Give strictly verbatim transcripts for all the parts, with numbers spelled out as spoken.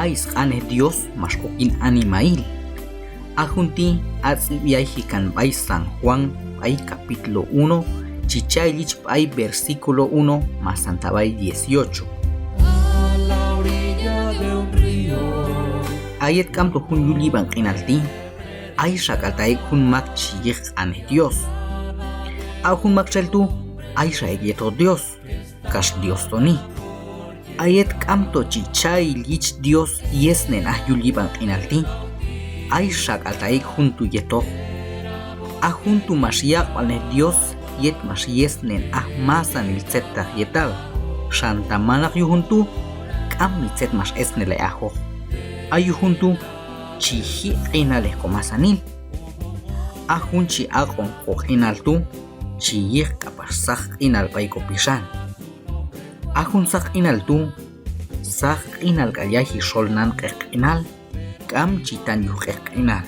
A sq'anej Dios max ok yin animahil. A jun ti' a tz'ib' yayji kan b'ay San Juan b'ay capítulo uno, chi cha'il yich b'ay versículo uno masanta b'ay dieciocho. A yet k'amto jun yul yib'an q'inal ti', ay xak'alta' ek' jun mak chi yiq q'anej Dios. A jun maktxel tu' ay xa ek' yetoq Dios, kax Dios toni. A yet k'amto chi cha'il yich Dios yesnen aj yul yib'an q'inal ti', ay xak'alta' ek' jun tu' yetoq. A jun tu' max yaq'b'alnej Dios yet max yesnen aj masanil tzettaq yetal, xan ta manaq yuj jun tu' k'am mi tzet max esnelay ajoq. A yuj jun tu' chi ji' q'inalej komasanil. A jun chi aq'on koq'inal tu' chi yiq k'apax saq q'inal b'ay kopixan. A jun saq q'inal tu', saq q'inal k'al yayji xol nan q'eqq'inal, k'am chi tan yuj q'eqq'inal.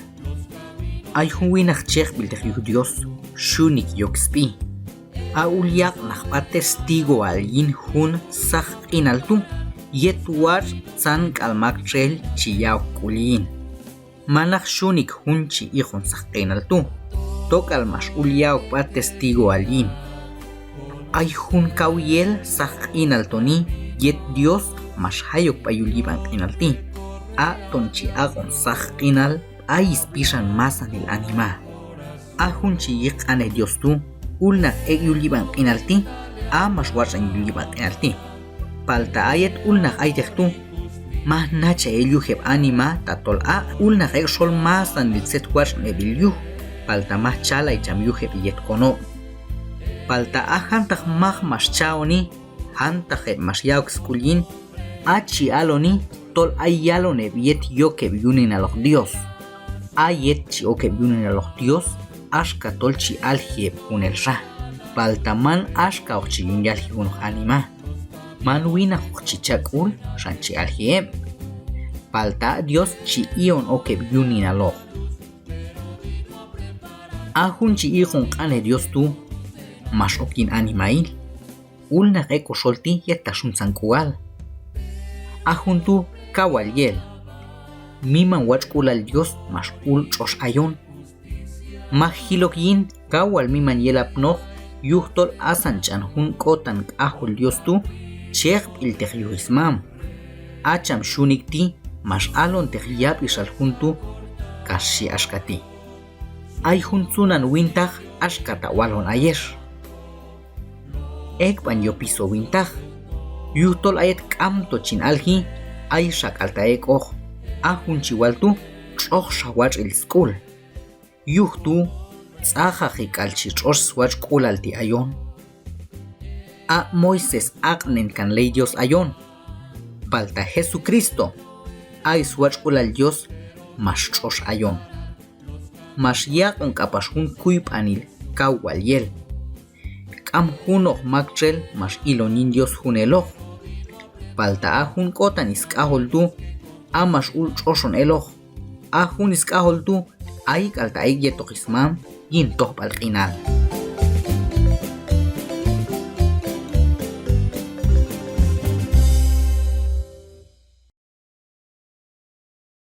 Ay jun winaq chejb'ilteq yuj Dios, xhunik yok sb'i. A ul yaq' naq b'a testigoal yin jun saq q'inal tu' yet watx' tzan k'al maktxel chi ya'ok sk'ul yin. Manaq xhunik jun chi iqon saq q'inal tu', tok'al max ul ya'ok b'a testigoal yin. Ay jun kaw yel saq q'inal toni yet Dios max jay ok b'ay yul yib'an q'inal ti'. A ton chi aq'on saq q'inal b'ay spixan masanil anima. A jun chi yiq q'anej Dios tu', ulnaq ek' yul yib'an q'inal ti', a max watx'an yul yib'an q'inal ti'. Palta a yet ulnaq ayteq tu', maj nachaj el yuj heb' anima tatol a ulnaq ek' xol masanil tzet watx'neb'il yuj, palta maj chalay cham yuj heb' yet konob'. Palta a jantaq mak max cha'oni, jantaq heb' max ya'ok sk'ul yin, a chi aloni tol ay yalon heb' yet yok heb' yuninaloq Dios. A yet chi ok heb' yuninaloq Dios, axka tol chi alji heb' junelxa. Palta man axkaoq chi yun yalji junoq anima. Man winaqoq chi cha' sk'ul xan chi alji heb'. Palta a Dios chi i'on ok heb' yuninaloq. A jun chi iqon q'anej Dios tu' max ok yin animahil. Ulnaq ek' koxol ti' yet tax juntzan k'ual. A jun tu' kawal yel. Miman watx'k'ulal Dios max ul tx'ox ayon. Maj jil ok yin kawal miman yelapnoq yujtol asan ch'an jun k'otan k'ajol Dios tu' chejb'ilteq yuj smam. A cham xhunik ti' max alonteq yab'ixal jun tu' kax xhi axka ti': Ay jun tzunan wintaq axka ta' walon ayex. Ek'b'an yopiso wintaq. Yujtol a yet k'amto chin alji, ay xak'alta' ek'oq. A jun chi wal tu' tx'oqxa watx'il sk'ul. Yuj tu' tz'aqaqik'al chi tx'ox swatx'k'ulal ti' ayon. A Moisés aq'nen kan ley Dios ayon. Palta Jesucristo, a swatx'k'ulal Dios max tx'ox ayon. Max yaq'on k'apax jun kuyb'anil kawal yel. K'am junoq maktxel max ilon yin Dios juneloq. Palta a jun k'otan sk'ajol tu' a max ul tx'oxon eloq. A jun sk'ajol tu' ayk'alta' ek' yetoq smam yin tojb'al q'inal.